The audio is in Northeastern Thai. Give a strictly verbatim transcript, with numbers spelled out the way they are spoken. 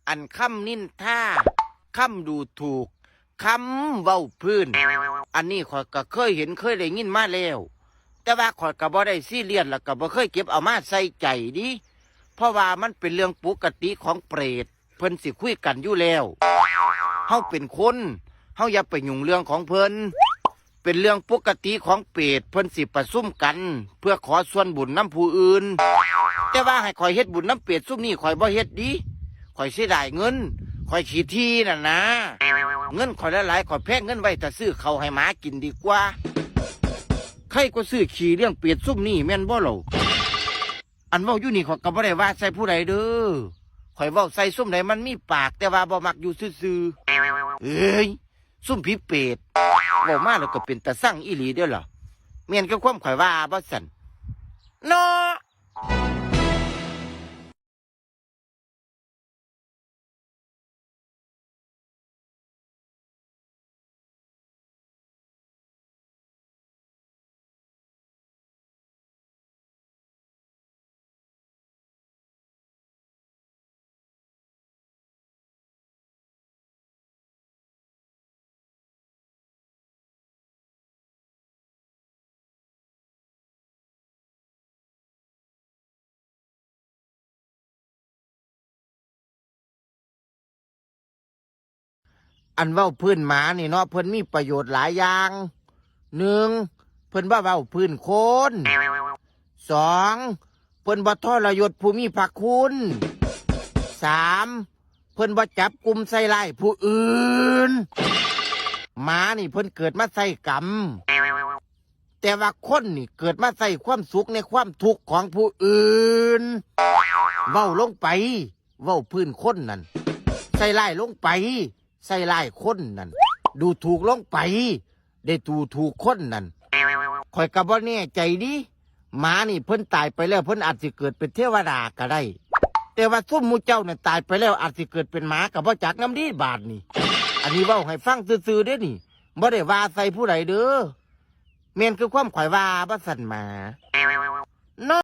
อันคำนินทา คำดูถูก คำเว้าพื้น อันนี้ข้อยก็เคยเห็นเคยได้ยินมาแล้ว แต่ว่าข้อยก็บ่ได้ซีเรียส แล้วก็บ่เคยเก็บเอามาใส่ใจเด้ เพราะว่ามันเป็นเรื่องปกติของเปรต เพิ่นสิคุยกันอยู่แล้ว เฮาเป็นคน เฮาอย่าไปยุ่งเรื่องของเพิ่น เป็นเรื่องปกติของเปรต เพิ่นสิประชุมกัน เพื่อขอส่วนบุญนำผู้อื่น แต่ว่าให้ข้อยเฮ็ดบุญนำเปรตซุมนี้ข้อยบ่เฮ็ดเด้ ข้อยเสียดายเงิน ข้อยขี้ถี่นั่นนะ เงินข้อยหลายๆ ข้อยแพงเงินไว้ถ้าซื้อข้าวให้หมากินดีกว่า ใครก็ซื้อขี้เลี้ยงเปรตซุมนี้แม่นบ่เล่า อันเว้าอยู่นี่ข้อยก็บ่ได้ว่าใส่ผู้ใดเด้อ ข้อยเว้าใส่ซุมใดมันมีปากแต่ว่าบ่มักอยู่ซื่อๆ เอ้ย ซุมผีเปรต เว้ามาแล้วก็เป็นตาซังอีหลีเด้อล่ะ แม่นคือความข้อยว่าบ่ซั้น เนาะ อันเว้าพื้นหมานี่เนาะ เพิ่นมีประโยชน์หลายอย่าง หนึ่ง เพิ่นบ่เว้าพื้นคน สอง เพิ่นบ่ทรยศผู้มีพระคุณ สาม เพิ่นบ่จับกุมใส่ร้ายผู้อื่น หมานี่เพิ่นเกิดมาใส่กรรม แต่ว่าคนนี่เกิดมาใส่ความสุขในความทุกข์ของผู้อื่น เว้าลงไป เว้าพื้นคนนั่น ใส่ร้ายลงไป ใส่ร้ายคนนั่น ดูถูกลงไป ได้ดูถูกคนนั่น ข้อยก็บ่แน่ใจเด้ หมานี่เพิ่นตายไปแล้วเพิ่นอาจสิเกิดเป็นเทวดาก็ได้ แต่ว่าซุมหมู่เจ้านั่นตายไปแล้วอาจสิเกิดเป็นหมาก็บ่จักนำเด้บาดนี่ อันนี้เว้าให้ฟังซื่อๆเด้นี่ บ่ได้ว่าใส่ผู้ใดเด้อ แม่นคือความข้อยว่าบ่ซั้นหมา เนาะ